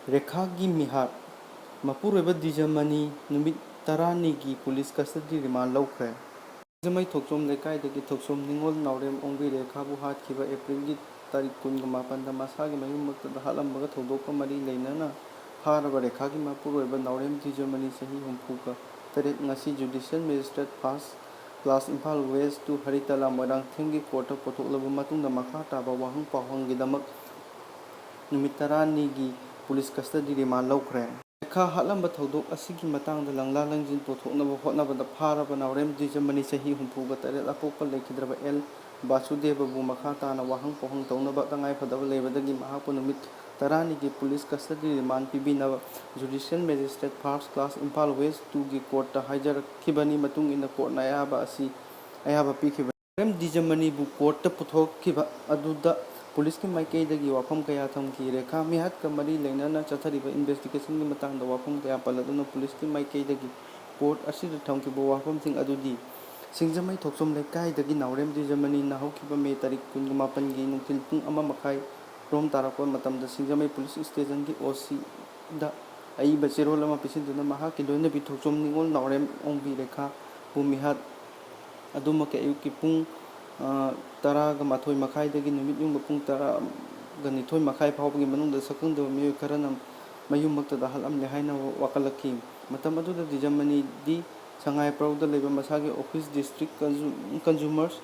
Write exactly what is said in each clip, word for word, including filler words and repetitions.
ꯔꯦꯈꯥꯒꯤ ꯃꯤꯍꯥꯠ꯫ ꯃꯄꯨꯔꯣꯏꯕ ꯗꯤꯖꯃꯅꯤ ꯅꯨꯃꯤꯠ ꯇꯔꯥꯅꯤꯒꯤ ꯄꯨꯂꯤꯁ ꯀꯁꯇꯗꯤ ꯔꯤꯃꯥꯟ ꯂꯧꯈ꯭ꯔꯦ꯫ ꯁꯤꯡꯖꯃꯩ ꯊꯣꯛꯆꯣꯝ ꯂꯩꯀꯥꯏꯗꯒꯤ ꯊꯣꯛꯆꯣꯝ ꯅꯤꯉꯣꯜ ꯅꯥꯎꯔꯦꯝ ꯑꯣꯡꯕꯤ ꯔꯦꯈꯥꯕꯨ ꯍꯥꯠꯈꯤꯕ ꯑꯦꯄ꯭ꯔꯤꯜꯒꯤ ꯇꯥꯔꯤꯛ ꯀꯨꯟꯒ ꯃꯥꯄꯟꯗ ꯃꯁꯥꯒꯤ ꯃꯌꯨꯝꯃꯛꯇꯗ ꯍꯥꯠꯂꯝꯕꯒ ꯊꯧꯗꯣꯛꯀ ꯃꯔꯤ ꯂꯩꯅꯅ ꯐꯥꯔꯕ ꯔꯦꯈꯥꯒꯤ ꯃꯄꯨꯔꯣꯏꯕ ꯅꯥꯎꯔꯦꯝ ꯗꯤꯖꯃꯅꯤ ꯆꯍꯤ ꯍꯨꯝꯐꯨꯒ ꯇꯔꯦꯠ ꯉꯁꯤ judicial magistrate first class Imphal west two ꯍꯔꯤꯇꯂꯥ ꯃꯣꯏꯔꯥꯡꯊꯦꯝꯒꯤ ꯀꯣꯔꯠꯇ ꯄꯨꯊꯣꯛꯂꯕ ꯃꯇꯨꯡꯗ ꯃꯈꯥ ꯇꯥꯕ ꯋꯥꯍꯪ ꯄꯥꯎꯍꯪꯒꯤꯗꯃꯛ ꯅꯨꯃꯤꯠ ꯇꯔꯥꯅꯤꯒꯤ ꯄꯨꯂꯤꯁ ꯀꯁꯇꯗꯤ ꯔꯤꯃꯥꯟ ꯂꯧꯈ꯭ꯔꯦ꯫ ꯔꯦꯈꯥ ꯍꯥꯠꯂꯝꯕ ꯊꯧꯗꯣꯛ ꯑꯁꯤꯒꯤ ꯃꯇꯥꯡꯗ ꯂꯪꯂꯥ ꯂꯪꯖꯤꯟ ꯄꯨꯊꯣꯛꯅꯕ ꯍꯣꯠꯅꯕꯗ ꯐꯥꯔꯕ ꯅꯥꯎꯔꯦꯝ ꯗꯤꯖꯃꯅꯤ ꯆꯍꯤ ꯍꯨꯝꯐꯨꯒ ꯇꯔꯦꯠ ꯑꯄꯣꯛꯄ ꯂꯩꯈꯤꯗ꯭ꯔꯕ ꯑꯦꯜ ꯕꯥꯁꯨꯗꯦꯕꯕꯨ ꯃꯈꯥ ꯇꯥꯅ ꯋꯥꯍꯪ ꯄꯥꯎꯍꯪ ꯇꯧꯅꯕ ꯇꯉꯥꯏꯐꯗꯕ ꯂꯩꯕꯗꯒꯤ ꯃꯍꯥꯛꯄꯨ ꯅꯨꯃꯤꯠ ꯇꯔꯥꯅꯤꯒꯤ ꯄꯨꯂꯤꯁ ꯀꯁꯇꯗꯤ ꯔꯤꯃꯥꯟ ꯄꯤꯕꯤꯅꯕ judicial magistrate first class Imphal west ꯇꯨꯒꯤ ꯀꯣꯔꯠꯇ ꯍꯥꯏꯖꯔꯛꯈꯤꯕꯅꯤ꯫ ꯃꯇꯨꯡ ꯏꯟꯅ ꯀꯣꯔꯠꯅ ꯑꯌꯥꯕ ꯑꯁꯤ, ꯑꯌꯥꯕ ꯄꯤꯈꯤꯕꯅꯤ꯫ ꯅꯥꯎꯔꯦꯝ ꯗꯤꯖꯃꯅꯤꯕꯨ ꯀꯣꯔꯠꯇ ꯄꯨꯊꯣꯛꯈꯤꯕ ꯑꯗꯨꯗ ꯄꯨꯂꯤꯁꯀꯤ ꯃꯥꯏꯀꯩꯗꯒꯤ ꯋꯥꯐꯝ ꯀꯌꯥ ꯊꯝꯈꯤ꯫ ꯔꯦꯈꯥ ꯃꯤꯍꯥꯠꯀ ꯃꯔꯤ ꯂꯩꯅꯅ ꯆꯠꯊꯔꯤꯕ ꯏꯟꯚꯦꯁꯇꯤꯒꯦꯁꯟꯒꯤ ꯃꯇꯥꯡꯗ ꯋꯥꯐꯝ ꯀꯌꯥ ꯄꯜꯂꯗꯨꯅ ꯄꯨꯂꯤꯁꯀꯤ ꯃꯥꯏꯀꯩꯗꯒꯤ ꯀꯣꯔꯠ ꯑꯁꯤꯗ ꯊꯝꯈꯤꯕ ꯋꯥꯐꯝꯁꯤꯡ ꯑꯗꯨꯗꯤ, ꯁꯤꯡꯖꯃꯩ ꯊꯣꯛꯆꯣꯝ ꯂꯩꯀꯥꯏꯗꯒꯤ ꯅꯥꯎꯔꯦꯝ ꯗꯤꯖꯃꯅꯤꯅ ꯍꯧꯈꯤꯕ ꯃꯦ ꯇꯥꯔꯤꯛ ꯀꯨꯟꯒ ꯃꯥꯄꯟꯒꯤ ꯅꯨꯡꯊꯤꯜ ꯄꯨꯡ ꯑꯃ ꯃꯈꯥꯏ ꯔꯣꯝ ꯇꯥꯔꯛꯄ ꯃꯇꯝꯗ ꯁꯤꯡꯖꯃꯩ ꯄꯨꯂꯤꯁ ꯁ꯭ꯇꯦꯁꯟꯒꯤ ꯑꯣ ꯁꯤꯗ ꯑꯏꯕ ꯆꯦꯔꯣꯜ ꯑꯃ ꯄꯤꯁꯤꯟꯗꯨꯅ ꯃꯍꯥꯛꯀꯤ ꯂꯣꯏꯅꯕꯤ ꯊꯣꯛꯆꯣꯝ ꯅꯤꯉꯣꯜ ꯅꯥꯎꯔꯦꯝ ꯑꯣꯡꯕꯤ ꯔꯦꯈꯥꯕꯨ ꯃꯤꯍꯥꯠ ꯑꯗꯨꯃꯛꯀꯤ ꯑꯌꯨꯛꯀꯤ ꯄꯨꯡ, ꯑ, ꯇꯔꯥꯒ ꯃꯥꯊꯣꯏ ꯃꯈꯥꯏꯗꯒꯤ ꯅꯨꯃꯤꯠ ꯌꯨꯡꯕ ꯄꯨꯡ ꯇꯔꯥꯒ ꯅꯤꯊꯣꯏ ꯃꯈꯥꯏ ꯐꯥꯎꯕꯒꯤ ꯃꯅꯨꯡꯗ ꯁꯛꯈꯪꯗꯕ ꯃꯤꯑꯣꯏ ꯈꯔꯅ ꯃꯌꯨꯝꯃꯛꯇꯗ ꯍꯥꯠꯂꯝꯂꯦ ꯍꯥꯏꯅ ꯋꯥꯀꯠꯂꯛꯈꯤ꯫ ꯃꯇꯝ ꯑꯗꯨꯗ ꯗꯤꯖꯃꯅꯤꯗꯤ ꯁꯉꯥꯏꯄ꯭ꯔꯧꯗ ꯂꯩꯕ ꯃꯁꯥꯒꯤ ꯑꯣꯐꯤꯁ ꯗꯤꯁꯇ꯭ꯔꯤꯛ ꯀꯟꯖꯨ-, ꯀꯟꯖꯨꯃꯔꯁ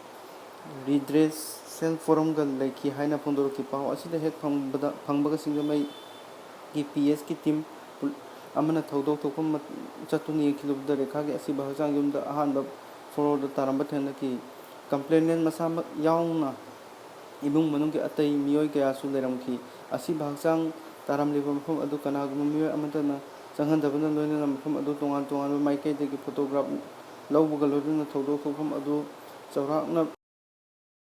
ꯔꯤꯗ꯭ꯔꯦꯁꯦꯜ ꯐꯣꯔꯝꯒ ꯂꯩꯈꯤ ꯍꯥꯏꯅ ꯐꯣꯡꯗꯣꯔꯛꯈꯤ꯫ ꯄꯥꯎ ꯑꯁꯤꯗ ꯍꯦꯛ ꯐꯪꯕꯗ, ꯐꯪꯕꯒ ꯁꯤꯡꯖꯃꯩꯒꯤ ꯄꯤ ꯑꯦꯁꯀꯤ ꯇꯤꯝ ꯄꯨ-, ꯑꯃꯅ ꯊꯧꯗꯣꯛ ꯊꯣꯛꯐꯝ ꯃ-, ꯆꯠꯇꯨꯅ ꯌꯦꯡꯈꯤꯂꯨꯕꯗ ꯔꯦꯈꯥꯒꯤ ꯑꯁꯤꯕ ꯍꯛꯆꯥꯡ ꯌꯨꯝꯗ ꯑꯍꯥꯟꯕ ꯐ꯭ꯂꯣꯔꯗ ꯇꯥꯔꯝꯕ ꯊꯦꯡꯅꯈꯤ꯫ ꯀꯝꯄ꯭ꯂꯦꯅꯦꯟ ꯃꯁꯥꯃꯛ ꯌꯥꯎꯅ ꯏꯃꯨꯡ ꯃꯅꯨꯡꯒꯤ ꯑꯇꯩ ꯃꯤꯑꯣꯏ ꯀꯌꯥꯁꯨ ꯂꯩꯔꯝꯈꯤ꯫ ꯑꯁꯤꯕ ꯍꯛꯆꯥꯡ ꯇꯥꯔꯝꯂꯤꯕ ꯃꯐꯝ ꯑꯗꯨ ꯀꯅꯥꯒꯨꯝꯕ ꯃꯤꯑꯣꯏ ꯑꯃꯠꯇꯅ ꯆꯪꯍꯟꯗꯕꯅ ꯂꯣꯏꯅꯅ ꯃꯐꯝ ꯑꯗꯨ ꯇꯣꯉꯥꯟ ꯇꯣꯉꯥꯟꯕ ꯃꯥꯏꯀꯩꯗꯒꯤ ꯐꯣꯇꯣꯒ꯭ꯔꯥꯐ ꯂꯧꯕꯒ ꯂꯣꯏꯅꯅ ꯊꯧꯗꯣꯛ ꯊꯣꯛꯐꯝ ꯑꯗꯨ ꯆꯥꯎꯔꯥꯛꯅ